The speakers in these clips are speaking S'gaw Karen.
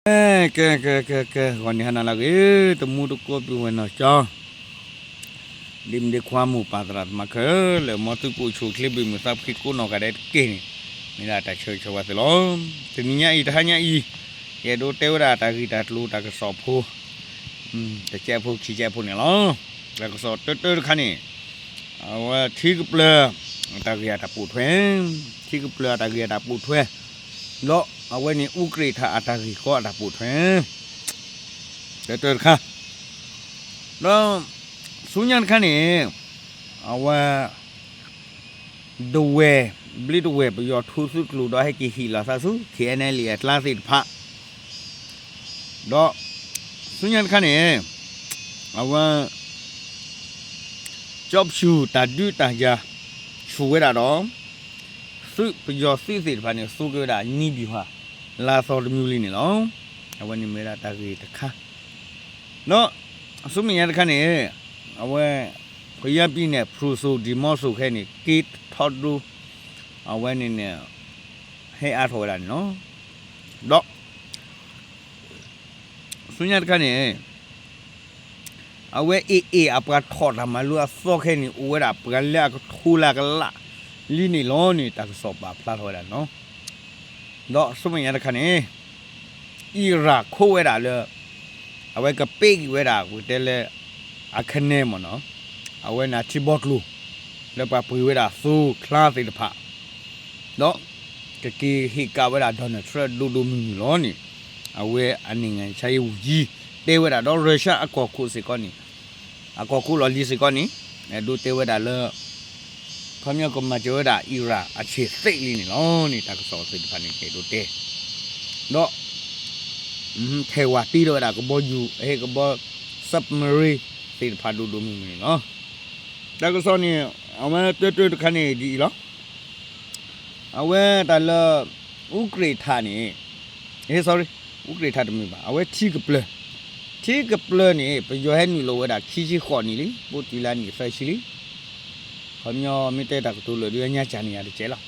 ကဲ ကဲ ကဲ ကဲ ကဲ ဂီၤနံၤဟါနၤလၢအဂ့ၤ တမူတကိးပုၢ်ဝဲၢ်နီၢ်ကၠီ ဒ့မုၣ်ဒ့ခွါ မိၢ်ပၢ်သရၣ်သမါခဲလၢာ် မ်သုကအိၣ်ဆူၣ်အိၣ်ချ့ ဘၣ်မုာ်သးဖှံကိးနီၢ်ဂၤဒဲးတက့ၢ်န့ၣ် မ့ၢ်ဒၣ်တၢ်ဆၢဂ့ၤဆၢဝါသုလီၤ. တနံၤညါအံၤ တဟါညါအံၤ ယအဲၣ်ဒိးတဲဝဲဒၣ်တၢ်ဂ့ၢ်တၢ်ကျိၤတၢ်ကစီၣ်ဖိ တကဲးဖိခံကဲးဖိန့ၣ်လီၤ. တၢ်ကစီၣ်တၢတၢတခါန့ၣ် အဝဲထံကပျၢၤ အတၢ်ဂ့ၢ်အတၢ်ပိာ်ထွဲ ထံကပျၢၤအတၢ်ဂ့ၢ်အတၢ်ပိာ်ထွဲ ဒီးအဝဲန့ၣ် အူကရ့ၣ်ထးအတၢ်ဂ့ၢ်ကီအတၢ်ပိာ်ထွဲ တၢတၢတခါ ဒီးဆူညါတခါန့ၣ် အဝဲ ဒဝဲၢ် ဘျ့ဒဝဲၢ်ပယီၤထူသုးကျိၤဒီးဟဲက့ၤဟ့ၣ်လီၤသးဆူ KNLA အကျါသ့ၣ်တဖၣ် ဒီးဆူညါတခါန့ၣ် အဝဲ ကၠီဖၠူၣ်တၢ်ဒုးတၢ်ယၤ ဆူၣ်ဝဲဒၣ်ဒီး သုးပယီၤသုးသ့ၣ်တဖၣ်န့ၣ် သူက့ၤဝဲဒၣ်နံဘံၣ်ဟါ လါသီတမံၤလံန့ၣ်လီၤ. အဝဲန့ၣ်မ့ၢ်ဝဲဒၣ်တၢ်ဂ့ၢ်တခါ ဒီးဆူမဲာ်ညါတခါန့ၣ် အဝဲ ကယၤပံၤနဲၣ် ဖရူစိၤဒံၣ်မီစိၤခဲအံၤန့ၣ် က့ထီဒိ အဝဲန့ၣ်န့ၣ် ဟဲအါထီၣ်ဝဲဒၣ်န့ၣ်လီၤ. ဒီး ဆူညါတခါန့ၣ် အဝဲ AA အပှၤထီၣ်တၢ်မၤလိအသီခဲအံၤန့ၣ် အိၣ်ဝဲဒၣ်ပှၤလၢအကထိလၢအကလးလံန့ၣ်လီၤန့ၣ် တၢ်ကစီၣ်ပာ်ဖျါထီၣ်ဝဲဒၣ်န့ၣ်လီၤ. ဒီးဆူမဲာ်ညါတခါန့ၣ် အံရၣ်ခိးဝဲဒၣ်လၢ အဝဲကပ့းက့ၤဝဲဒၣ် ပကတဲလၢ အခဲနဲမ့ၢ်နီၤ အဝဲန့ၣ်ထံဘီကျိၤ လၢပှၤပှ့ၤဝဲဒၣ်သိချါသ့ၣ်တဖၣ် ဒီးကက့ၤဟ့ၣ်ကးဝဲဒၣ် Donald Trump ဒိၣ်ဒိၣ်မုၢ်မုၢ်လီၤန့ၣ် အဝဲအနံၣ်ဂံၢ်ဆါယဲၢ်ဝူၤယံၤ တဲဝဲဒၣ်ဒီး Russia အကီၢ်ခိၣ်စ့ၢ်ကီးန့ၣ် အကီၢ်ခိၣ်လီၢ်လံၤစ့ၢ်ကီးန့ၣ် အဲၣ်ဒိးတဲဝဲဒၣ်လၢ ခီပညီကမၤစၢၤဝဲဒၣ်အံရၣ်အဆံးသ့လံန့ၣ်လီၤန့ၣ် တၢ်ကစီၣ်သ့ၣ်တဖၣ်န့ၣ် အဲၣ်ဒိးတဲ ဒီး ထဲဝၤတ့ထီၣ်ဝဲဒၣ်ကဘီယူၤ ဟဲကဘီ submarine သ့ၣ်တဖၣ်ဒိၣ်ဒိၣ်မုၢ်မုၢ်န့ၣ်လီၤ. တၢ်ကစီၣ်န့ၣ် အဝဲတၢတၢတခါန့ၣ်ဒ်အံၤလီၤ. အဝဲတၢ်လၢ အူကရ့ၣ်ထးန့ၣ် sorry အူကရ့ၣ်ထးတမ့ၢ်ဘၣ် အဝဲထံကပျၢၤ ထံကပျၢၤန့ၣ် ပယီၤဟဲနုာ်လီၤဝဲဒၣ်ခံဆံဃိးနံၣ်လံ ဘိးတုၤလၢအနံၣ်သၢဆံလံ ခီပညီမ့ၢ်တဲတၢ်ကတိၤလၢာ်ဒုးအညါစၢ်န့ၣ်ယၤတကဲးလီၤ.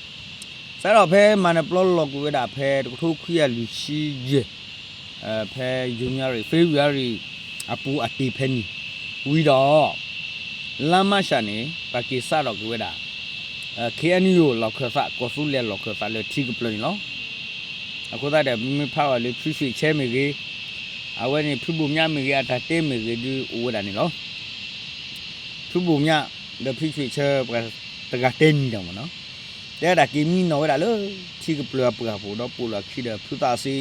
စးထီၣ်ဖဲမၤနၢၤပျီလီၤကွံာ်ဝဲဒၣ်ဖဲတကထိခွံကယၤလွံၢ်ဆံယဲၢ် ဖဲ January February အပူၤအတ့ၢ်ဖဲန့ၣ် ဝံၤဒီး လါမၢ်ၡးန့ၣ် ပှၤက့ၤစးထီၣ်က့ၤဝဲဒၣ် KNU လီၢ်ခၢၣ်သး ကီၢ်သူလ့ၤလီၢ်ခၢၣ်သးလၢထံကပျၢၤန့ၣ်လီၤ. အဃိသတးဒီး မ့ၢ်ဖးအီၤလၢဖုရွှ့ၣ်ဆဲမ့ၢ်ဂ့ၤ, အဝဲန့ၣ်ဖုဘိၣ်မၠးမ့ၢ်ဂ့ၤ အတၢ်တဲမ့ၢ်ဂ့ၤဒုးအိၣ်ဝဲဒၣ်န့ၣ်လီၤ. ဖုဘိၣ်မၠး ဒီးဖုရွှ့ၣ်ဆဲ ပှၤတဂၤတဲနံၤဒီးမ့ၢ်နီၤ, တဲဒၣ်က့ၤမံနီၤဝဲဒၣ်လၢ ထံကပျၢၤအပှၢ်ပူၤဒီးပိာ်လီၤခံဒီးဖုသးစ့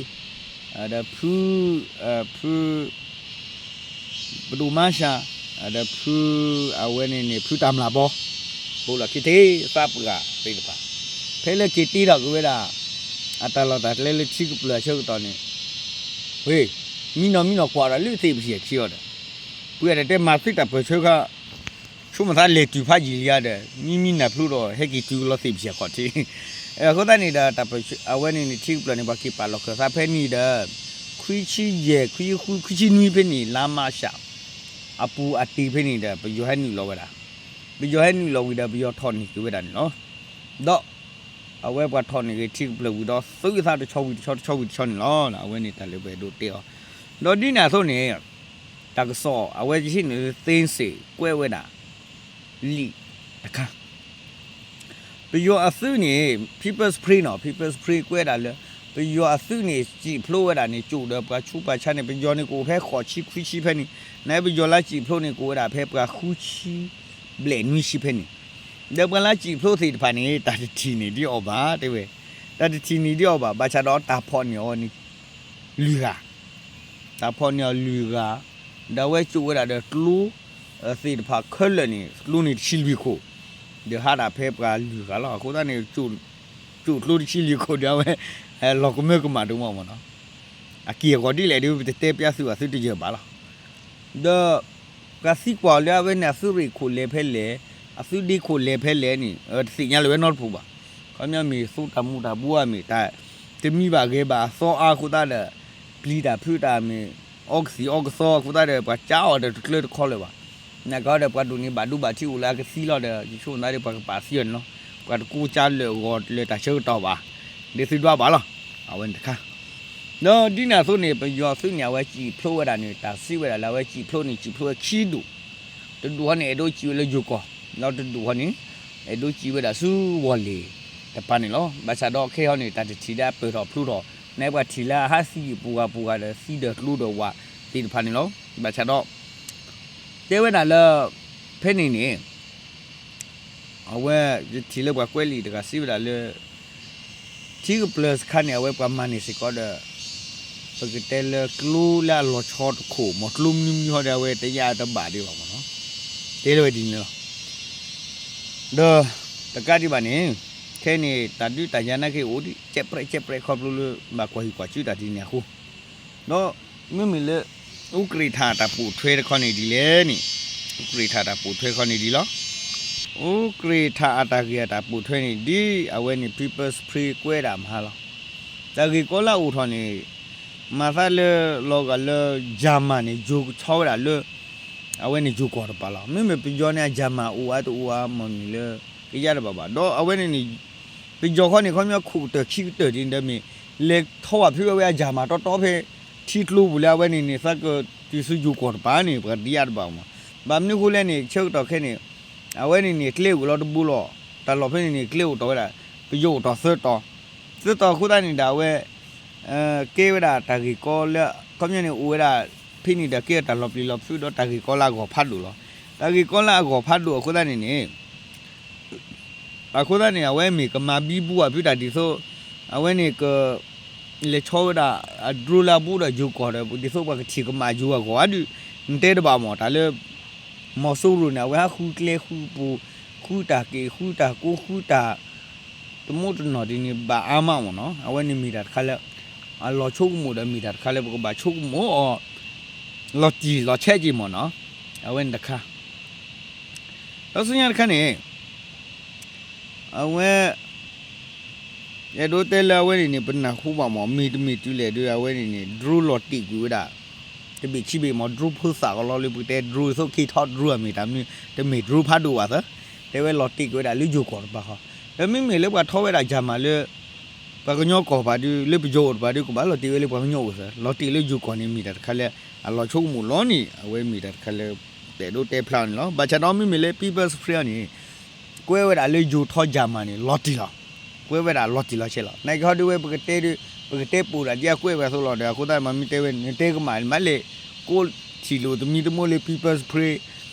ဒီးဖု ဖု ပဒိၣ်မါရှၤ ဒီးဖု အဝဲန့ၣ်န့ၣ် ဖုတၢ်မျၢ်ဘီ ပိာ်လီၤခံသ့သးပှၢ်သ့ၣ်တဖၣ် ဖဲလၢက့ၤတ့ထီၣ်က့ၤဝဲဒၣ် အတၢ်လီၢ်တၢ်ကျဲလၢထံကပျၢၤအဆၢကတီၢ်န့ၣ် ဝ့ၢ် မံနီၤမံနီၤကွၢ်ဒီးလၢသ့ၣ်ပဆံးခံအီၤဒီး ပှၤတတဲမၤသုးတၢ်ပၢၢ်ဆၢခါ ဆိကမိၣ်သးလဲၤတုၤဖးယံာ်လံဧါဒီး မံမံနၢ်ဖျိဒီး ဟဲက့ၤတုၤကလီသ့ၣ်ပဆံးခီၣ်ထံး အဃိသတးန့ၣ်ဒီး အဝဲန့ၣ်န့ၣ် ထံကပျၢၤန့ၣ် ပှၤက့ၤပာ်လီၢ်ခၢၣ်သးဖဲန့ၣ်ဒီး ခွံဆံယဲၢ် ခွံဆံဃု ခွံဆံနွံဖဲန့ၣ် လါမၢ်ၡး အပူၤအတ့ၢ်ဖဲန့ၣ်ဒီး ပယီၤဟဲနုာ်လီၤဝဲဒၣ်, ပယီၤဟဲနုာ်လီၤဝံၤဒီး ပယီၤထီၣ်န့ၢ်က့ၤဝဲဒၣ်န့ၣ်လီၤ. ဒီး အဝဲပှၤထီၣ်န့ၢ်က့ၤထံကပျၢၤဝံၤဒီး သုးသးတဆီဝံၤတဆီ တဆီဝံၤတဆီန့ၣ်လီၤ. အဝဲန့ၣ်တၢ်လၢပအဲၣ်ဒိးတဲအီၤ, ဒီးဒ်န့ၣ်အသိးန့ၣ် တၢ်ကစီၣ် အဝဲယဟံးန့ၢ်လၢ သ့စ့ၣ် ကွဲးဝဲဒၣ် လံာ်တခါ ပယီၤအသုးန့ၣ် People's Spring နီၤ People's Spring ကွဲးဒၣ်လၢ ပယီၤအသုးန့ၣ် စံၣ်ဖျိဝဲဒၣ်န့ၣ် ကၠိၣ်ဒီးပှၤဆူးပှၤဆါန့ၣ် ပယီၤန့ၣ်ကအိၣ်ဖဲဃိးဆံခွံဆံဖဲန့ၣ်, နပယီၤလၢစံၣ်ဖျိန့ၣ် ကအိၣ်ဝဲဒၣ်ဖဲပှၤဃုဆံဘျဲၣ်နွံဆံဖဲန့ၣ်, ဒီးပှၤလၢစံၣ်ဖျိသ့ၣ်တဖၣ်န့ၣ် တၢ်တထံၣ်န့ၢ်ဒ်အီၤဘၣ် တဲဝဲ, တၢ်တထံၣ်န့ၢ်ဒ်အီၤဘၣ် ဘၣ်ဆၣ်ဒီးတၢ်ဖီၣ်န့ၢ်အီၤန့ၣ် လွံၢ်ဂၤ တၢ်ဖီၣ်န့ၢ်အီၤလွံၢ်ဂၤ, ဒီးအဝဲကၠိၣ်ဝဲဒၣ်ဒီးကျိ သ့ၣ်တဖၣ်ခဲလၢာ်န့ၣ် ကျိန့ၣ်တဆံလွံၢ်ခိၣ်, ဒီးဟးဒၣ်ဖဲပှၤလွံၢ်ဂၤလီၤ. အဃိသတးန့ၣ် ကၠိၣ်ကျိတဆံလွံၢ်ခိၣ်ဒီးအဝဲ လီၤကမၢကမၣ်ဒိၣ်မးမ့ၢ်နီၤ, အက့ၢ်အဂီၤဒ်လဲၣ်ဒီး ပတတဲပျးသုးအသုးတယၢၢ်ဘၣ်လီၤ. ဒီး ပှၤသံကွၢ်အီၤလၢအဝဲန့ၣ် အသုးရ့ၣ်ခိၣ်လဲၤဖဲလဲၣ်, အသုးဒ့ခိၣ်လဲၤဖဲလဲၣ်န့ၣ် တသ့ၣ်ညါလၢၤဝဲနီတပူၤဘၣ်. ခီပညီမ့ၢ်သိတၢ်မူၤတၢ်ဘှီမ့ၢ်တၢ် တမံဘၣ်ဂဲၤဘၣ်အသီအါအဃိသတးဒီး ပျံၤတၢ်ဖုးတၢ်မ့ၢ် အီကသံၣ်အီကသီအဃိသတးဒီး ပှၤကးအီၤဒီးတကျၢတခီလၢၤဘၣ်. နာ်က့ဒီးပှၤဒိၣ်န့ၢ်ဘၣ်ဒိဘၣ်ထံးအိၣ်လၢအကသံလီၤဒီး ယဆိကမိၣ်သးဒီးပှၤကပာ်သံအီၤန့ၣ်လီၤ. ပှၤတကိးကးလၢာ်ဂီၤလၢာ်တၢ်ဆၢကတီၢ်ဘၣ်. ဒ်သုဒွးဘၣ်လီၤ. အဝဲန့ၣ်တခါ ဒီးဒ်န့ၣ်အသိးန့ၣ် ပယီၤသုးန့ၣ် အဝဲစံၣ်ဖျိးဝဲဒၣ်န့ၣ် တၢ်စံးဝဲဒၣ်လၢအဝဲစံၣ်ဖျိးန့ၣ် စံၣ်ဖျိးဝဲခံဒူၣ်, တဒူၣ်ဃီန့ၣ် အဲၣ်ဒိးစံၣ်ဝဲလၢယိၤကီၢ်, ဒီးတဒူၣ်ဃီန့ၣ် အဲၣ်ဒိးစံၣ်ဝဲဒၣ်ဆူဝီၢ်လ့ၣ်တပၤန့ၣ်လီၤ. ဘၣ်ဆၣ်ဒီးခဲအံၤန့ၣ် တၢ်တထံၣ်လၢအပၢၢ်ထီၣ်ဖျိထီၣ် နပှၤထံၣ်လၢအဟးသံပူၤဂၤပူၤဂၤဒီးသံဒီးကျိဒီးဝးသ့ၣ်တဖၣ်န့ၣ်လီၤ. ဘၣ်ဆၣ်ဒီး တဲဝဲဒၣ်လၢ ဖဲန့ၣ်န့ၣ် အဝဲ ယထံၣ်လၢပှၤကွဲးလံာ်တဂၤစံးဝဲဒၣ်လၢ ထံကပျၢၤတခါန့ၣ် အဝဲပှၤမၤန့ၢ်စ့ၢ်ကီးဒီး ပကတဲလၢကျိလၢအလီၤဆီတခိၣ် မ့ၢ်ကျိမနုၤမနုၤဟီဒီး အဝဲတယၢ်တဘၣ်ဒံးဘၣ်မ့ၢ်နီၤ, တဲလၢဝဲဒ်န့ၣ်လီၤ. ဒီး တကးဒံးဘၣ်န့ၣ် ခဲအံၤန့ၣ် တၢ်ဒုးတၢ်ယၤနာ်က့အိၣ်ဒံး ကဲးပြဲးကဲးပြဲးခီဖျိလၢ ဘၣ်ကွၢ်ဟံၣ်ကွၢ်စုတၢ်ဒ်န့ၣ်အဃိ ဒီးမ့မ့ၢ်လၢ အူကြ့ထၣ်အတၢ်ပိာ်ထွဲတခီန့ၣ်ဒ်လဲၣ်န့ၣ်, အူကြ့ထၣ်အတၢ်ပိာ်ထွဲခီန့ၣ်ဒ်လီၤ. အူကြ့ထၣ်အတၢ်ဂ့ၢ်အတၢ်ပိာ်ထွဲန့ၣ် ဒ်အဝဲန့ၣ် People's Spring ကွဲးဒၣ်မဟါလီၤ. တၢ်ဂ့ၢ်ကီလၢအအိၣ်ထီၣ်န့ၣ် မၤသးလၢလီၤဂာ်လၢ German န့ၣ် ယိၤကဆီဝဲဒၣ်လၢ အဝဲန့ၣ်ယိၤကီၢ်တပၤလီၤ. မ့မ့ၢ်ပယီၤန့ၣ် အ German အိၣ်အါတအိၣ်အါ မ့ၢ်မ့ၢ်လၢ ကယၢ်တဘၣ်ဘၣ်. ဒီးအဝဲန့ၣ်န့ၣ် ပယီၤခီန့ၣ် ခီပညီခိၣ်ကတၢၢ်ခံကတၢၢ်ဒ်န့ၣ်ဒီးမ့ၢ် လဲၤထီၣ်ဘၣ်ဖုးဝဲအ German တီတီဖဲ ထံကျိပူၤလၢအဝဲန့ၣ်န့ၣ် သးကတုၤဆူယိၤကီၢ်တပၤန့ၣ် ပှၤတယၢ်တဘၣ်မး. ဘၣ်မနုၤအဃိလဲၣ်န့ၣ် ဆၢကတီၢ်ခဲအံၤန့ၣ် အဝဲန့ၣ်န့ၣ် ကျဲအိၣ်လီၤတဘိလီၤ. တၢ်လီၢ်ဖဲန့ၣ်န့ၣ် ကျဲအိၣ်တီၢ်ဝဲဒၣ် ပယီၤအိၣ်တီၢ်သၢတီၤ, သၢတီၤအဃိသတးန့ၣ်ဒီးအဝဲ ကဲဝဲဒၣ်တၢ်ဂ့ၢ်ကီလၢ ခီပညီန့ၣ် အိၣ်ဝဲဒၣ် ဖဲန့ၣ်ဒီးကဲတၢ်လီၤပျံၤလီၤဖုးဒီးတၢ်ဂ့ၢ်ကီလၢအဂီၢ်ဖးဒိၣ်လီၤ. တၢ်ဂ့ၢ်ကီလၢအဂီၢ်ဖးဒိၣ်အဃိသတးန့ၣ်န့ၣ် အဃိသတးန့ၣ် အဝဲမ့ၢ်ကမၤဘံဘူအဖုတၢ်ဒ်သိး အဝဲန့ၣ်က လဲၤဆီဝဲဒၣ် အ drone လၢအဘူးဒီးယိၤကီၢ်ဒီး ဒ်သိးပှၤကထံၣ်ကမၣ်ယိၤအဂီၢ်ဧါဒုး နတဲတဘၣ်မး တၢ်လၢ မီၤစိရိၤန့ၣ် အဝဲဟးဃုကျဲဃုပူၤ ဃုတၢ်က့ၣ်ဃုတၢ်ကိးဃုတၢ် တမူတနီၢ်ဒ်န့ၣ် ဘၣ်အါမးမ့ၢ်နီၤ. အဝဲန့ၣ်မ့ၢ်တၢ်တခါလၢ အလီၤဆိကမိၣ်ဒီးမ့ၢ်တၢ်တခါလၢပကဘၣ်ဆိကမိၣ်အီၤ လီၤတံၢ်လီၤဆဲးက့ၤမ့ၢ်နီၤ. အဝဲန့ၣ်တခါ ဒီးဆူညါတခါန့ၣ် အဝဲ အဲၣ်ဒိးတဲလၢအဝဲန့ၣ်န့ၣ် ပနၢ်ဟူဘၣ်မး မ့ၢ်တမ့ၢ်တုၤလဲၣ်ဒီး အဝဲန့ၣ်န့ၣ် drone လီၤတံၢ်ကွံာ်ဝဲဒၣ် တဘ့ၣ်ခံဘ့ၣ်မး drone ဖိသၣ်ကလီလၢပကတဲ drone သိး K-top drone အမ့ၢ်တၢ်မနုၤ တမ့ၢ် drone ဖးဒိၣ်ဘၣ်သၢ တဲဝဲလီၤတံၢ်ကွံာ်ဝဲဒၣ်လၢယိၤကီၢ်တပၤဃီ ဒီးမ့မ့ၢ်လၢပှၤထီဝဲဒၣ် German လၢ ပှၤကညီကီၢ်ပၤဒုး လၢပယီၤအိၣ်တပၤဒုး ကဘၣ်လီၤတံၢ်ဝဲလၢပှၤကညီအိၣ်သၢ လီၤတံၢ်လၢယိၤကီၢ်န့ၣ် မ့ၢ်တၢ်တခါလၢ အလီၤဆိကမိၣ်လီၤန့ၣ် အဝဲမ့ၢ်တၢ်တခါလၢ ပအဲၣ်ဒိးတဲဖျါအီၤန့ၣ်လီၤ. ဘၣ်ဆၣ်ဒီးမ့မ့ၢ်လၢ People's Spring န့ၣ် ကွဲးဝဲဒၣ်လၢယိၤထီ German န့ၣ် လီၤတံၢ်လီၤ. ကွဲးဝဲဒၣ်လီၤတံၢ်လီၤဆဲးလီၤ. နာ်က့ဟီဒုးဝဲ ပကတဲဒုး ပကတဲပိာ်ဒၣ်ဒ်အကွဲးဝဲအသိးလီၤဒီး အဃိသတးမ့ၢ်မ့ၢ်တဲဝဲ နတဲကမၣ်မးလဲၣ် ကိးထံၣ်လိာ်သမံသမိးလၢ People's Spring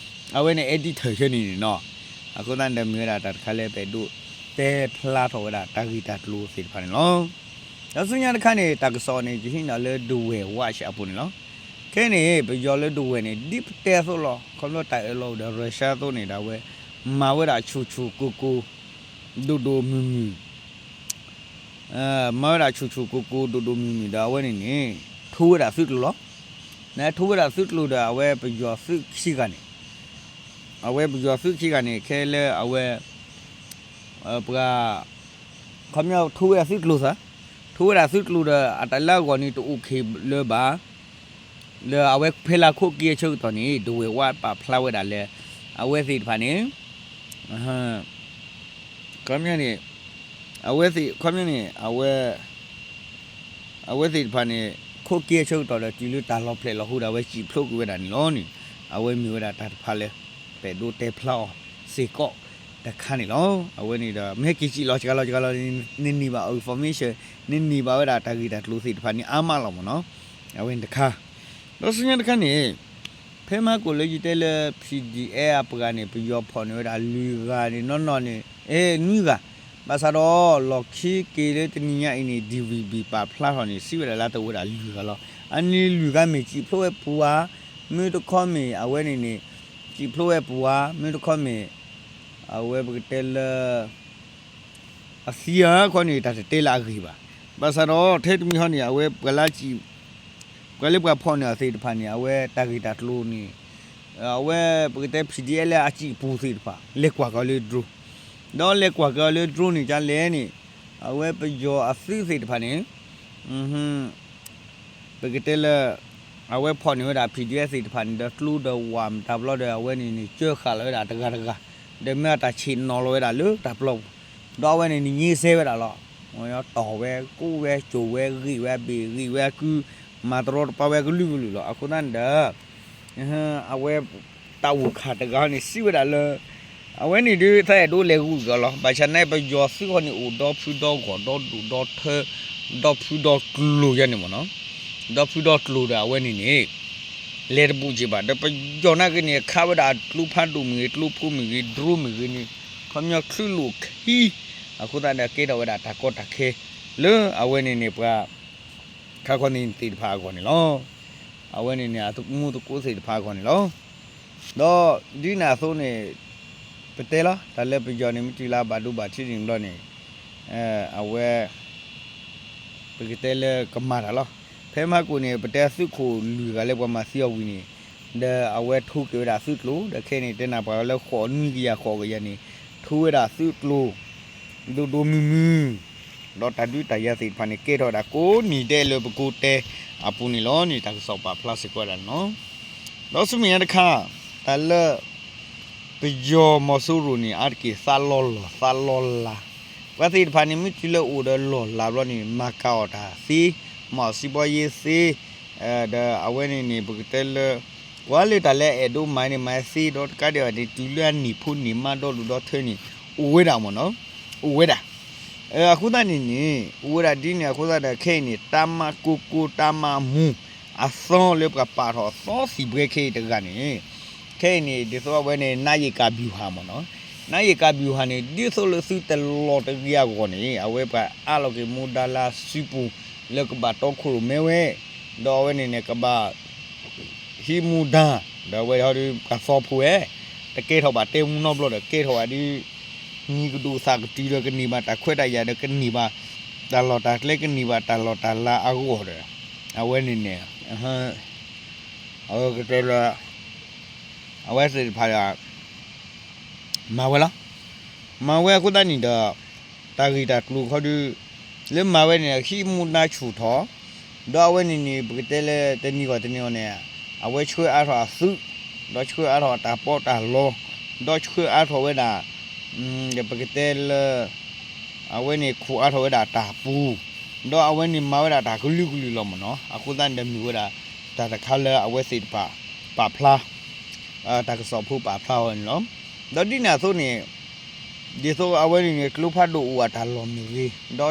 အဝဲန့ၣ် editor ဆၢန့ၣ်န့ၣ်နီၤ. အဃိသတးန့ၣ်ဒီးမ့ၢ်ဝဲဒၣ်တၢ်တခါလၢပအဲၣ်ဒိးတဲဖျါထီၣ်ဝဲဒၣ်တၢ်ဂ့ၢ်တၢ်ကျိၤသ့ၣ်တဖၣ်န့ၣ်လီၤ. ဒီးဆူညါတခါန့ၣ် တၢ်ကစီၣ်န့ၣ် ယဟံးန့ၢ်လၢ ဒဝဲၢ် Watch အပူၤန့ၣ်လီၤ. ခဲအံၤန့ၣ် ပယီၤလၢဒဝဲၢ်န့ၣ် ဒ်ပတဲအသိးလီၤ ခီဖျိတၢ်အၢၣ်လီၤအိၣ်ဒီး Russia အသိးန့ၣ်ဒီးအဝဲ မၤဝဲဒၣ်ဆူၣ်ဆူၣ်ကိၢ်ကိၢ် ဒိၣ်ဒိၣ်မုၢ်မုၢ် မၤဝဲဒၣ်ဆူၣ်ဆူၣ်ကိၢ်ကိၢ်ဒိၣ်ဒိၣ်မုၢ်မုၢ်ဒီးအဝဲန့ၣ်န့ၣ် ထိဝဲဒၣ်သုးကျိၤလီၤ. နထိဝဲဒၣ်သုးကျိၤဒီး အဝဲပယီၤသုးခံဂၤန့ၣ် အဝဲပယီၤသုးခံဂၤန့ၣ် ခဲလၢအဝဲ ပှၤ ခီပညီထိဝဲဒၣ်သုးကျိၤသၢ ထိဝဲဒၣ်သုးကျိၤဒီး အတၢ်လၢအဂီၢ်န့ၣ်တအိၣ်ခံးလၢၤဘၣ် လၢအဝဲဖဲလၢခိးက့ၤအဆၢကတီၢ်န့ၣ် ဒဝဲၢ်ဝါပာ်ဖျါဝဲဒၣ်လၢ အဝဲသ့ၣ်တဖၣ်န့ၣ် ခီပညီန့ၣ် အဝဲသ့ၣ် ခီပညီန့ၣ် အဝဲ အဝဲသ့ၣ်တဖၣ်န့ၣ် ခိးက့ၤအဆၢကတီၢ်ဒီးတုၤလၢတၢ်လီၤဖျဲၣ်လီၤဟူဒီးအဝဲစံၣ်ဖျိးကွံာ်ဝဲဒၣ်န့ၣ်လီၤန့ၣ် အဝဲမ့ၢ်ဝဲဒၣ်တၢ်တဖၣ်လၢ ပအဲၣ်ဒိးတဲဖျါအီၤစ့ၢ်ကီးတခါန့ၣ်လီၤ. အဝဲန့ၣ်ဒီး မ့ၢ်ဟဲက့ၤစံၣ်လီၤစှၤလီၤစှၤလီၤန့ၣ် နန့ၢ်ဘၣ်အီၤ information နန့ၢ်ဘၣ်ဝဲဒၣ်တၢ်ဂ့ၢ်တၢ်ကျိၤသ့ၣ်တဖၣ်န့ၣ်အါမးလီၤမ့ၢ်နီၤ. အဝဲန့ၣ်တခါ ဒီးဆူညါတခါန့ၣ် ဖဲမဟါကိၣ်လၢယတဲလၢ P D F အပှၤန့ၣ် ပယီၤဖီၣ်န့ၢ်ဝဲဒၣ်လွံၢ်ဂၤန့ၣ် နီၢ်နီၢ်န့ၣ် အဲ နွံဂၤ ဘၣ်ဆၣ်ဒီးလီၢ်ခံက့ၤလၢတနံၤညါအံၤန့ၣ် D V B ပာ်ဖျါထီၣ်န့ၣ် စံးဝဲဒၣ်လၢတအိၣ်ဝဲဒၣ်လွံၢ်ဂၤလီၤ. အန့ၣ်လွံၢ်ဂၤမ့ၢ်စံၣ်ဖျိးဝဲပူၤဧါ, မ့ၢ်တခီမ့ၢ်အဝဲန့ၣ်န့ၣ် စံၣ်ဖျိးဝဲပူၤဧါ, မ့ၢ်တခီမ့ၢ် အဝဲပကတဲလၢ အသံဧါခီန့ၣ် တၢ်တတဲလၢအဂ့ၢ်ဘၣ်. ဘၣ်ဆၣ်ဒီးထဲတမံၤဟီန့ၣ် အဝဲပှၤလၢစံၣ် ပှၤလၢပှၤဖီၣ်န့ၢ်အီၤသ့ၣ်တဖၣ်န့ၣ် အဝဲတၢ်ဂ့ၢ်တၢ်ကျိၤန့ၣ် အဝဲပကတဲ P D F လၢအစံၣ်ပူၤသ့ၣ်တဖၣ် လဲၤကွၢ်က့ၤအီၤလၢ drone ဒီးလဲၤကွၢ်က့ၤအီၤလၢ drone န့ၣ် ကလဲၣ်န့ၣ် အဝဲပယီၤအသုးသ့ၣ်တဖၣ်န့ၣ် ပကတဲလၢ အဝဲဖီၣ်န့ၢ်ဝဲဒၣ် P D F သ့ၣ်တဖၣ်န့ၣ်ဒီး ကျိဒီးဝးမတၤပျီဒီး အဝဲန့ၣ်န့ၣ် ကၢဃာ်လီၤဝဲဒၣ်တဂၤတဂၤ ဒီးမ့ၢ်အတၢ်ဆ့ၣ်နီၤလီၤဝဲဒၣ်လၢတၢ်ပျီပူၤ ဒီးအဝဲန့ၣ်န့ၣ် ငြိစဲဝဲဒၣ်လီၤ. တီၢ်ဝဲ ကိၣ်ဝဲ စိာ်ဝဲ ဂ့ၤဝဲအဘ့ၣ် ဂ့ၤဝဲအကု, မၤတရီတပါဝဲကလုာ်ကလုာ်လီၤ. အဃိသတးန့ၣ်ဒီး အဝဲ တၢ်အိၣ်ခးတဂၤန့ၣ် စံးဝဲဒၣ်လၢ အဝဲန့ၣ်ဒုး သးအဲၣ်ဒိးလဲၤဂုာ်ကီးလီၤ. ဘၣ်ဆၣ်န့ၣ် ပယီၤသုးဃီန့ၣ် အိၣ်ဒီဖုဒီဂီၢ် ဒီဒူၣ်ဒီထၢ ဒီဖုဒီကျိၤယဲန့ၣ်မ့ၢ်နီၤ, ဒီဖုဒီကျိၤဒီး အဝဲန့ၣ်န့ၣ် လဲၤတဘူးက့ၤဘၣ် ဒီးပယီၤနာ်က့န့ၣ် ခးဝဲဒၣ်ကျိဖးဒိၣ်မ့ၢ်ဂ့ၤ ကျိဖိမ့ၢ်ဂ့ၤ drone မ့ၢ်ဂ့ၤန့ၣ် ခီပညီချုးလိာ်ခံ, အဃိသတးဒီး ကဲထီၣ်ဝဲဒၣ်တၢ်ကီတၢ်ခဲ လၢအဝဲန့ၣ်န့ၣ် ပှၤ ခါခီန့ၣ်သ့ၣ်တဖၣ်အဂီၢ်န့ၣ်လီၤ. အဝဲန့ၣ်န့ၣ် အမူသကိးသ့ၣ်တဖၣ်အဂီၢ်န့ၣ်လီၤ. ဒီးဒ်န့ၣ်အသိးန့ၣ် ပတဲလီၤ တၢ်လၢပယီၤန့ၣ် မ့ၢ်တုၤလၢအဘၣ်ဒိဘၣ်ထံးန့ၣ်ဘျီန့ၣ် အဝဲ ပကတဲလၢကမၤတၢ်လီၤ. ဖဲမဟါကိၣ်န့ၣ် ပတဲသုးခိၣ်လွံၢ်ဂၤလၢပှၤမၤသံအီၤဝံၤန့ၣ် ဒီးအဝဲထိက့ၤဝဲဒၣ်သုးကျိၤ ဒီးခဲအံၤန့ၣ် တဲနၢ်ပှၤလၢဃိးနွံကယၤဃိးကယၤန့ၣ် ထိဝဲဒၣ်သုးကျိၤ ဒိၣ်ဒိၣ်မုၢ်မုၢ် ဒီးတၢ်ဒုးတၢ်ယၤသ့ၣ်တဖၣ်န့ၣ် ကဲထီၣ်ဝဲဒၣ်ကိးနံၤဒဲးလၢပကိးတဲအပူၤန့ၣ်လီၤန့ၣ် တၢ်ကစီၣ်ပာ်ဖျါစ့ၢ်ကီးဝဲဒၣ်န့ၣ်လီၤ. ဒီးဆူမဲာ်ညါတခါ တၢ်လၢ ပယီၤမီၤစိရိၤန့ၣ် အါတက့ၢ်သးလီလီၢ်သးလီလါ, ပှၤသ့ၣ်တဖၣ်န့ၣ် မ့ၢ်တုၤလၢအိၣ်ဒီးလီၢ်လါဘျီန့ၣ် မၤကၤအီၣ်တၢ်သ့, မၤအီၣ်စံးဘီယ့သ့, ဒီးအဝဲန့ၣ်န့ၣ် ပကတဲလၢ ကွၢ်လၢတၢ်လၢအအဲၣ်ဒိးမၤန့ၣ် မၤသ့ဒီးတကးဒံးဘၣ်န့ၣ် တုၤလၢအနံၣ်ဖိနံၣ်မးဒီဒူၣ်ဒီထၢန့ၣ် အိၣ်ဝဲဒၣ်မ့ၢ်နီၤ, အိၣ်ဝဲဒၣ်. အဃိသတးန့ၣ်န့ၣ် အိၣ်ဝဲဒၣ်ဒ်န့ၣ် အဃိသတးဒီး ခဲအံၤန့ၣ် တၢ်မၤကိၢ်ကိၢ် တၢ်မၤမူၤ အသီလၢပှၤပာ်ထီၣ်သီသံၣ်ဘှဲခဲအံၤတဂၤန့ၣ် ခဲအံၤန့ၣ် ဒ်သိးအဝဲန့ၣ် နါယံာ်ကၤဘျူၤဟၣ်မ့ၢ်နီၤ, နါယံာ်ကၤဘျူၤဟၣ်န့ၣ် ဒ်သိးလၢသုတလီၤတဂ့ၤအဂီၢ်န့ၣ် အဝဲပှၤအးလီၤက့ၤမူဒါလၢစုပူၤ လၢကဘၣ်တီခိၣ်ရိၣ်မဲဝဲ, ဒီးအဝဲန့ၣ်န့ၣ် ကဘၣ် ဟံးမူဒါ, ဒီးအဝဲဒၣ်ဒုးပှၤသီဖိဝဲ, တကဲထီၣ်ဘၣ်တဲမူနီတဘျီဒီး ကဲထီၣ်ဘၣ်ဒုး မံၤကဒိၣ်သၣ်ကတုၤဒီး ကန့ၢ်ဘၣ်တၢ်ခွဲးတၢ်ယာ်ဒီး ကန့ၢ်ဘၣ်တၢ်လီၢ်တၢ်ကျဲ ကန့ၢ်ဘၣ်တၢ်လီၢ်တၢ်လၤအဂီၢ်ဒီး အဝဲန့ၣ်န့ၣ် အဝဲကတဲလၢ အဝဲသ့ၣ်တဖၣ် မၤဝဲလီၤ. မၤဝဲအဃိသတးန့ၣ်ဒီး တၢ်ဂ့ၢ်တၢ်ကျိၤခီဒုး လၢမၤဝဲန့ၣ် ဟံးမူဒါဆူၣ်ထီၣ်, ဒီးအဝဲန့ၣ်န့ၣ် ပကတဲလၢတနံၤဂီၢ်တနံၤဂီၢ်န့ၣ် အဝဲဆှၢအါထီၣ်အသုး, ဒီးဆှၢအါထီၣ်အတၢ်ပီးတၢ်လီ, ဒီးဆှၢအါထီၣ်ဝဲဒၣ် ပကတဲလၢ အဝဲန့ၣ်ခိၣ်အါထီၣ်ဝဲဒၣ်တၢ်ပူၤ, ဒီးအဝဲန့ၣ်မၤဝဲဒၣ်တၢ်ကလုာ်ကလုာ်လီၤမ့ၢ်နီၤ. အဃိသတးန့ၣ်ဒီးမ့ၢ်ဝဲဒၣ် တၢ်တခါလၢအဝဲသ့ၣ်တဖၣ် ပာ်ဖျါ တၢ်ကစီၣ်ဖိပာ်ဖျါအီၤန့ၣ်လီၤ. ဒီးဒ်န့ၣ်အသိးန့ၣ် ဒ်သိးအဝဲန့ၣ်န့ၣ် ကျိဖးဒိၣ်အိၣ်အတၢ်လီၢ်မ့ၢ်ဂ့ၤ,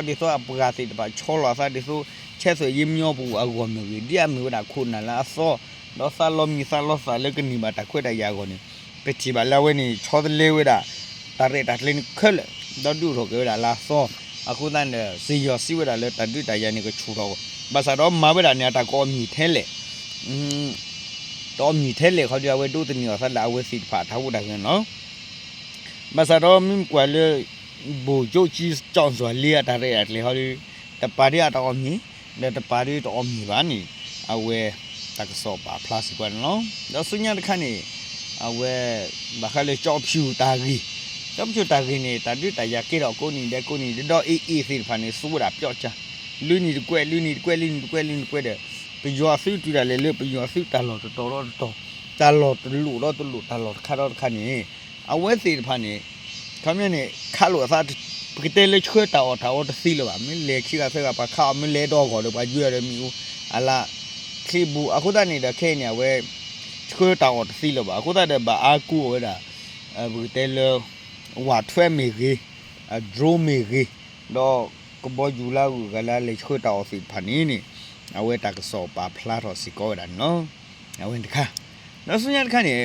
ဒီးဒ်သိးအပှၤသ့ၣ်တဖၣ်ဆီလီၤအသး ဒ်သိး ဆဲးသွဲၣ်ယ့မညီပူၤအဂီၢ်မ့ၢ်ဂ့ၤ, ဒ်အမ့ၢ်ဝဲဒၣ်ခိၣ်နၢ်လၢအသီ, ဒီးသးလီမံၤသးလီသးလၢကန့ၢ်ဘၣ်တၢ်ခွဲးတၢ်ယာ်အဂီၢ်န့ၣ် ပထံၣ်ဘၣ်လၢအဝဲန့ၣ် ဆီတလဲဝဲဒၣ် တၢ်ရဲၣ်တၢ်ကျဲၤန့ၣ်ခဲလၢာ်, ဒီးဒုးအိၣ်ထီၣ်က့ၤဝဲဒၣ်လၢအသီ, အဃိသတးန့ၣ်ဒီး စ့ၢ်ယီၤစံးဝဲဒၣ်လၢတၢ်ဒုးတၢ်ယၤန့ၣ်ကဆူၣ်ထီၣ်, ဘၣ်ဆၣ်ဒီးမၤဝဲဒၣ်န့ၣ် အတၢ်ကအီၣ်မ့ၢ်ထဲလဲၣ် တအီၣ်မ့ၢ်ထဲလဲၣ်ခီဒီး အဝဲဒိးသန့ၤအီၤသးလၢအဝဲသ့ၣ်တဖၣ်အတၢ်အိၣ်တၢ်ဂ့ၤန့ၣ်လီၤ. ဘၣ်ဆၣ်ဒီးမ့ၢ်ကွၢ်လၢ ဗိုလ်ချုပ်ကြီး ကျောက်စွာလင်း အတၢ်ရဲၣ်တၢ်ကျဲၤဟီဒီး တပၤဒ်အတအီၣ်မ့ၢ်, ဒီးတပၤဒ်တအီၣ်မ့ၢ်ဘၣ်န့ၣ် အဝဲ တၢ်ကစီၣ်ပာ်ဖျါစ့ၢ်ကီးန့ၣ်လီၤ. ဒီးဆူညါတခါန့ၣ် အဝဲ ဘၣ်ဃးလၢကၠီဖၠူၣ်တၢ်ဂ့ၢ်, ကၠီဖၠူၣ်တၢ်ဂ့ၢ်န့ၣ် တၢ်ဒုးတၢ်ယၤကဲထီၣ်ကိးနံၤဒဲးကိးနံၤဒဲး ဒီး AA သ့ၣ်တဖၣ်န့ၣ် သူဝဲဒၣ်ပျီကၢ် လၢနံၤတကွဲး လၢနံၤတကွဲး လၢနံၤတကွဲး လၢနံၤတကွဲးဒီး ပယီၤသုးတုၤဒၣ်လဲာ်လၢပယီၤသုးတၢ်လီၢ်တတီၤဒီးတတီၤ, တၢ်လီၢ်တလိၣ်ဒီးတလိၣ် တၢ်လီၢ်တခါဒီးတခါန့ၣ် အဝဲသ့ၣ်တဖၣ်န့ၣ် ခီပညီန့ၣ် ခးလိာ်အသး ပကတဲလၢဆှၢတၢ်အီၣ်တၢ်အီတသ့လၢၤဘၣ်, မ့ၢ်လဲၤခံဂၤသၢဂၤ ပှၤခးအီၤ မ့ၢ်လဲၤဒီဂီၢ်ဒီး ပှၤယွဲအီၤဒီးမ့ၣ်အူ အလါချ့ဘူး, အဃိသတးန့ၣ်ဒီး ခဲအံၤန့ၣ် အဝဲ ဆှၢတၢ်အီၣ်တသ့လၢၤဘၣ်, အဃိသတးဒီး ဘၣ်အါကူအီၤဝဲဒၣ် ပကတဲလၢ ဝးထွဲမ့ၢ်ဂ့ၤ, drone မ့ၢ်ဂ့ၤ, ဒီးကဘီယူၤလၢအဂုၤအဂၤလၢလဲၤဆှၢတၢ်အီၣ်သ့ၣ်တဖၣ်န့ၣ်န့ၣ် အဝဲတၢ်ကစီၣ်ပာ်ဖျါထီၣ်စ့ၢ်ကီးဝဲဒၣ်န့ၣ်လီၤ. အဝဲန့ၣ်တခါ, ဒီးဆူညါတခါန့ၣ်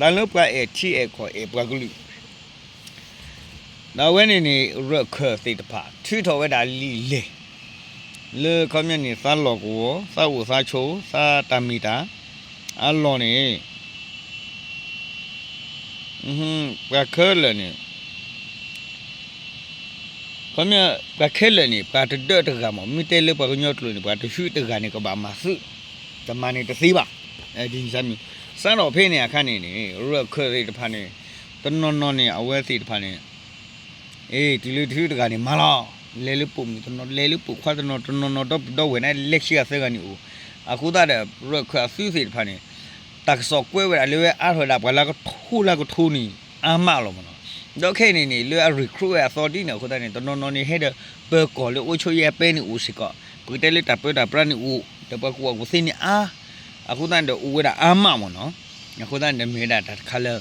တၢ်လၢပှၤအဲၣ်ထံအဲၣ်ကီၢ်အဲၣ်ပှၤကလုာ် ဒီးအဝဲန့ၣ်န့ၣ် ရၢၢ်ခၢၣ်သ့ၣ်တဖၣ် ထုးထီၣ်ဝဲဒၣ်လံာ်လဲၢ် လၢခီပညီန့ၣ် သးလီၢ်ကဝီၤ သးအိၣ်သးဆိး သးတၢ်မ့ၢ်တၢ် အလီၢ်န့ၣ် ပှၤခဲလၢာ်န့ၣ် ခီပညီ ပှၤခဲလၢာ်န့ၣ် ပှၤတဒၢးတဂၤမး မ့ၢ်တဲလၢပှၤကညီကျိာ်န့ၣ် ပှၤတဟုတဂၤန့ၣ် ကဘၣ်မၤသုး, တမၤန့ၣ်တသ့ဘၣ်. ဒ်န့ၣ် စးထီၣ်ဖဲန့ၣ်အခါန့ၣ်န့ၣ် ရၢၢ်ခၢၣ်သ့ၣ်တဖၣ်န့ၣ် တနီၤနီၤန့ၣ် အဝဲသ့ၣ်တဖၣ်န့ၣ် အ့ တုၤလၢတဟုတဂၤန့ၣ်မၤလီၤ, လဲၤလၢပိာ်မုၣ်တနီၤ လဲၤလၢပိာ်ခွါတနီၤ တနီၤနီၤဒီပုၢ်ဒီဝဲၢ်န့ၣ် လဲၤခံဂၤသၢဂၤန့ၣ်အိၣ်, အဃိသတးဒီး ရၢၢ်ခၢၣ်အသုးသ့ၣ်တဖၣ်န့ၣ် တၢ်ကစီၣ်ကွဲးဝဲဒၣ်လၢဝဲအါထီၣ်ဝဲဒၣ်ပှၤလၢကထိလၢကထိန့ၣ် အါမးလီၤမးနီၤ. ဒီးခဲအံၤန့ၣ်န့ၣ် လၢအ recruit ဝဲအသီဒ်န့ၣ်အဃိသတးန့ၣ် တနီၤနီၤန့ၣ် ဟဲဒီးပၢၤကီၢ်လၢအိၣ်ဆိးယဲၢ်ပဲန့ၣ်အိၣ်စ့ၢ်ကီး, ပကတဲလၢတၢ်ပၢတၢ်ပြးန့ၣ်အိၣ်, ဒီးပှၤကူၣ်ဘၣ်ကူၣ်သ့န့ၣ်အါ, အဃိသတးန့ၣ်ဒီးအိၣ်ဝဲဒၣ်အါမးမ့ၢ်နီၤ, အဃိသတးန့ၣ်ဒီးမ့ၢ်ဝဲဒၣ်တၢ်တခါလၢ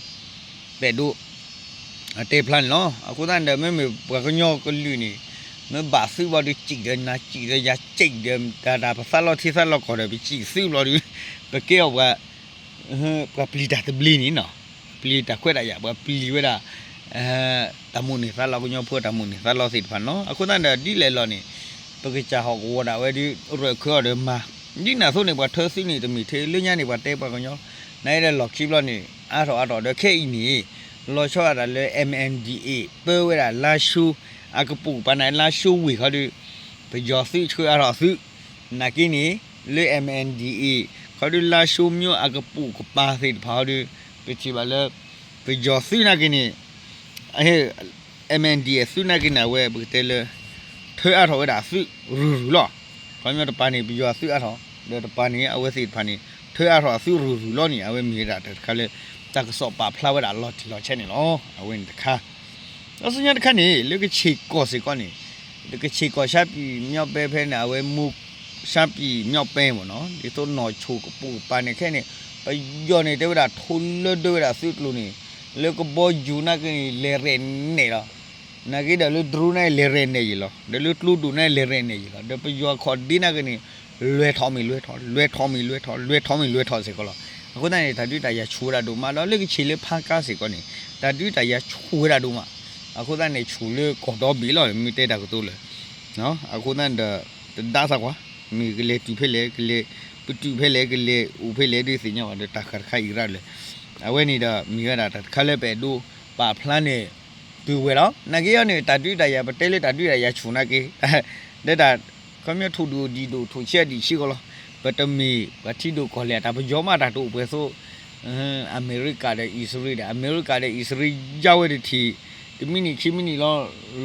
ပအဲၣ်ဒိး တဲဖျါန့ၣ်လီၤ. အဃိသတးန့ၣ်ဒီး မ့မ့ၢ်ပှၤကညီကလုာ်န့ၣ် မ့ၢ်ဘၣ်သုးဘျီဒီးစံၣ်ဒီးနၤစံၣ်ဒီးယၤစံၣ်ဒီး တၢ်တၢ်ပသးလီထံသးလီကီၢ်ဒီး ပစံၣ်သုးဘျီဒီး ပကဲအီၤပှၤ ပှၤပျံၤတၢ်သဘျ့န့ၣ်နီၤ, ပျံၤတၢ်ခွဲးတၢ်ယာ် ပှၤပျံၤဝဲဒၣ် တၢ်မိၣ်န့ၢ်သးလီ ကညီဖိတၢ်မိၣ်န့ၢ်သးလီသ့ၣ်တဖၣ်န့ၣ်လီၤ. အဃိသတးန့ၣ်ဒီး ဒ်လဲၣ်လီၤန့ၣ် ပကစၢ်ဟီၣ်ကဝီၤဒၣ်ဝဲဒီး ရၢၢ်ခၢအီၤဒီးမၤ ဒ်န့ၣ်အသိးန့ၣ် ပှၤထၢသုးန့ၣ် တမ့ၢ်ထဲလၢညါန့ၣ် ပှၤတဲပှၤကညီ နာ်က့ဒီးလီၢ်ခံဘျီန့ၣ် အါထီၣ်အါထီၣ်ဒီးခဲအံၤန့ၣ် လီၤဆီဒၣ်တၢ်လၢ M N D A ပၢဝဲဒၣ်လါၡိ အကပိာ်ကပၤန့ၣ် လါၡိဝ့ၢ်ခီဒီး ပယီၤသုးဆှၢအါထီၣ်သုး နာ်က့န့ၣ် လၢ M N D A ခီဒီးလါၡိမၠိအကပိာ်ကပၤသ့ၣ်တဖၣ်ခီဒီး ပထံၣ်ဘၣ်လၢ ပယီၤသုးနာ်က့န့ၣ် M N D A သုးနာ်က့န့ၣ် အဝဲပကတဲလၢ ထၢအါထီၣ်ဝဲဒၣ်အသုးရုၢ်ရုၢ်လီၤ. ခီပညီတပၤန့ၣ် ပယီၤအသုးအါထီၣ် ဒီးတပၤန့ၣ် အဝဲသ့ၣ်တဖၣ်န့ၣ် ထၢအါထီၣ်အသုးရုၢ်ရုၢ်လီၤန့ၣ် အဝဲမ့ၢ်ဝဲဒၣ်တၢ်တခါလၢ တၢ်ကစီၣ်ပာ်ဖျါဝဲဒၣ်လီၤတံၢ်လီၤဆဲးန့ၣ်လီၤ. အဝဲန့ၣ်တခါ ဒီးဆူညါတခါန့ၣ် လၢကခ့ၣ်ကီၢ်စ့ၢ်ကီးန့ၣ် ကခ့ၣ်ကီၢ် ရှမ်းပြည်မြောက်ပိုင်း ဖဲန့ၣ် အဝဲမူ ရှမ်းပြည်မြောက်ပိုင်း မ့ၢ်နီၤ ဒ်သိးနီၢ်ဆိၣ်ကပိာ်ကပၤန့ၣ်ခဲန့ၣ် ပယီၤန့ၣ် တဲဝဲဒၣ်ထိၣ်လၢဒၢဝဲဒၣ်သုးကျိၤန့ၣ် လၢကဘီယူၤနာ်က့န့ၣ် လဲၤရဲၣ်နဲၣ်လီၤ. နာ်က့ဒီးလၢ drone န့ၣ် လဲၤရဲၣ်နဲၣ်ယံၤလီၤ. ဒီးလၢကျိဒိၣ်န့ၣ် လဲၤရဲၣ်နဲၣ်ယံၤလီၤ. ဒီးပယီၤခီၣ်ဒ့နာ်က့န့ၣ် လဲၤထီၣ်မ့ၢ်လဲၤထီၣ် လဲၤထီၣ်မ့ၢ်လဲၤထီၣ် လဲၤထီၣ်မ့ၢ်လဲၤထီၣ်စ့ၢ်ကီးလီၤ. အဃိသတးန့ၣ် တၢ်ဒုးတၢ်ယၤဆူၣ်ဝဲဒၣ်ဒိၣ်မး ဒီးလၢကခ့ၣ်လၢဖါကါစ့ၢ်ကီးန့ၣ် တၢ်ဒုးတၢ်ယၤဆူၣ်ဝဲဒၣ်ဒိၣ်မး. အဃိသတးန့ၣ် ဆူၣ်လၢကီၢ်ဒီဘ့ၣ်လီၤ မ့ၢ်တဲတၢ်ကတိၤလၢ အဃိသတးဒီး တဒါသးကွၢ် မ့ၢ်ကလဲၤတုၤဖဲလဲၣ် ကလဲၤပတုာ်ဖဲလဲၣ် ကလဲၤအိၣ်ဖဲလဲၣ်ဒ်သ့ၣ်ညါဘၣ်ဒီး တၢ်ဃၣ်တခါအံၤရၣ်လၢ အဝဲန့ၣ်ဒီး မ့ၢ်ဝဲဒၣ်တၢ်တခါလၢပအဲၣ်ဒိးပာ်ဖျါန့ၣ် ပုၢ်ဝဲၢ်လီၤ. နာ်က့အီၤန့ၣ် တၢ်ဒုးတၢ်ယၤ ပတဲလၢတၢ်ဒုးတၢ်ယၤဆူၣ်နာ်က့ ဒီးတၢ် ခီပညီထိၣ်ဒုးအိၣ်ဒံးဒိၣ် ထိၣ်ဆံးဒံးဆံးကီးလီၤ. ပတမ့ၢ်ပှၤထံဒိၣ်ကီၢ်လဲၢ် တၢ်ပယီၤမးတၢ်တအိၣ်ပှဲၤသိး အမဲရကၤဒီးအံၣ်စရ့လးဒီး အမဲရကၤဒီးအံၣ်စရ့လးယါဝဲတထံၣ် တမံးနံးခံမံးနံးလီၤ လီၤကစၢၢ်လီၤပှီၤ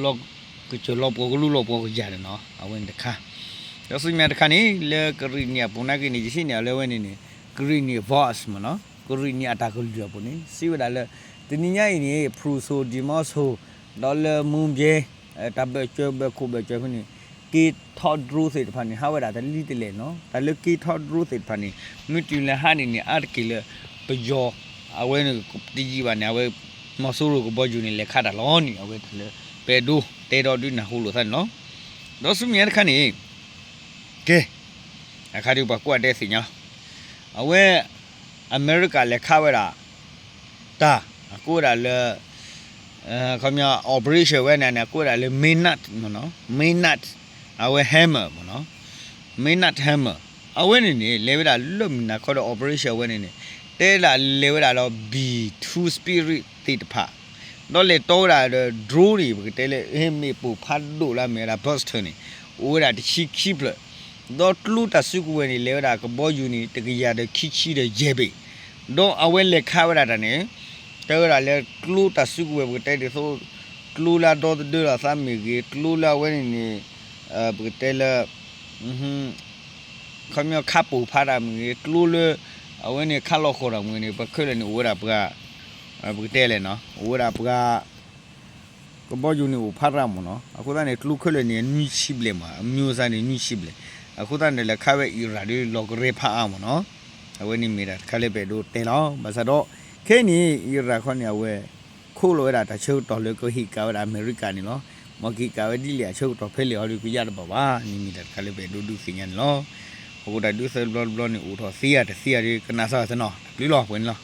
ကလူလီၤပှီၤကယၤန့ၣ်နီၤ အဝဲန့ၣ်တခါ ဒီးဆူညါတခါန့ၣ် လၢကရံၣ်နံၣ်အပူၤနာ်က့န့ၣ် ယဟံးန့ၢ်အီၤလၢအဝဲန့ၣ်န့ၣ် ကရံၣ်နံၣ် Vox မ့ၢ်နီၤ ကရံၣ်နံၣ်အတၢ်ကလုၢ်အပူၤန့ၣ် စံးဝဲဒၣ်လၢ တနံၤညါအံၤန့ၣ် ဖရူၤစိၤ ဒံၤမီဆိၤ ဒီးလၢမူဘဲ တၢ်ဘၢၣ်စၢၤဘၢၣ်ခိၣ်ဘၢၣ်စၢၤဖဲန့ၣ် က့ထီ drone သ့ၣ်တဖၣ်န့ၣ် ဟးဝဲဒၣ်တလံတလဲၣ်နီၤ တၢ်လၢက့ထီ drone သ့ၣ်တဖၣ်န့ၣ် မ့ၢ်တုၤလၢဟးန့ၣ်န့ၣ် အါတက့ၢ်လၢ ပယီၤ အဝဲန့ၣ်တယံာ်ဘၣ်န့ၣ် အဝဲ မီၤစိရိၤကဘီယူၤန့ၣ် လဲၤခးတၢ်လီၤန့ၣ် အဝဲတၢ်လၢ ပအဲၣ်ဒိးတဲဒီးဒုးနၢ်ဟူလိာ်သးန့ၣ်လီၤ. ဒီးဆူမဲာ်ညါတခါန့ၣ် ကဲ အခါဒုးပှၤကွၢ်တဲသ့ၣ်ညါလီၤ. အဝဲ အမဲရကၤလဲၤခးဝဲဒၣ် တၢ် အကိးဝဲဒၣ်လၢ ခီပညီ operation ဝဲန့ၣ်န့ၣ် အကိးဝဲဒၣ်လၢ Maynard မ့ၢ်နီၤ Maynard အဝဲ Hammer မ့ၢ်နီၤ Maynard Hammer အဝဲန့ၣ်န့ၣ် လဲၤဝဲဒၣ်လၢမုၢ်နၤခီဒီး operation ဝဲန့ၣ်န့ၣ် တဲဒၣ်လဲၤဝဲဒၣ်လီၤ B two Spirit သ့ၣ်တဖၣ် ဒီးလဲၤတီဝဲဒၣ်ဒီး drone န့ၣ် ပကတဲလၢ မ့ၣ်ပိၢ်ဖးဒိၣ်လၢအမ့ၢ်ဝဲဒၣ် Buster န့ၣ် အိၣ်ဝဲဒၣ်တဆံခံဖျၢၣ် ဒီးကျိတၢ်စုကဝဲၤန့ၣ် လဲၤဝဲဒၣ်ကဘီယူၤန့ၣ် တကယၤဒီးခံဆံဒီးယဲၢ်ဘ့ၣ် ဒီးအဝဲလဲၤခးဝဲဒၣ်တၢ်န့ၣ် တဲဝဲဒၣ်လၢကျိတၢ်စုကဝဲၤ ပကတဲဒ်သိး ကျိလၢအဒီသဒၢလီၤသးမ့ၢ်ဂ့ၤ ကျိလၢအဝဲန့ၣ်န့ၣ် ပကတဲလၢ ခီပညီခးပိၢ်ဖးတၢ်မ့ၢ်ဂ့ၤ ကျိလၢ အဝဲန့ၣ်ခးလီၤဃီၤတၢ်မ့ၢ်ဂ့ၤန့ၣ် ပှၤခဲလၢာ်န့ၣ်အိၣ်ဝဲဒၣ်ပှၤ ပကတဲလဲၣ်နီၤ အိၣ်ဝဲဒၣ်ပှၤ ကဘီယူၤန့ၣ်အိၣ်ဖးတၢ်မ့ၢ်နီၤ အဃိသတးန့ၣ် ကျိခဲလၢာ်န့ၣ် နွံဆံဘျဲၣ်မး အမျိုးအစားန့ၣ် နွံဆံဘျဲၣ် အဃိသတးန့ၣ် လဲၤခးဝဲ Iran ဒီးလီၤကရဲဖးအါမ့ၢ်နီၤ အဝဲန့ၣ်မ့ၢ်ဒၣ်တခါလၢပအဲၣ်ဒိးတဲလီၤ ဘၣ်ဆၣ်ဒီး ခဲအံၤန့ၣ် Iran ခီန့ၣ် အဝဲ ခိးလီၤဝဲဒၣ်တၢ်ဆၢကတီၢ်လၢကဟ့ၣ်ကၣ်ဝဲဒၣ်အမဲရကၤန့ၣ်လီၤ မ်ကဟ့ၣ်ကၣ်ဝဲဒ်လဲၣ်အဆၢကတီၢ်ဖဲလဲၣ်ဟီဒီးကယၢ်တဘၣ်ဘၣ် န့ၣ်မ့ၢ်ဒၣ်တခါလၢပအဲၣ်ဒိးဒုးသ့ၣ်ညါန့ၣ်လီၤ ဟီၣ်ခိၣ်တၢ်ဒုးသၢဘျီတဘျီန့ၣ် အိၣ်ထီၣ်သ့ဧါတသ့ဧါဒီး ကနၣ်စၢ်သနီၤ တၢ်ဘျုးလီၤ ပှဲၤန့ၣ်လီၤ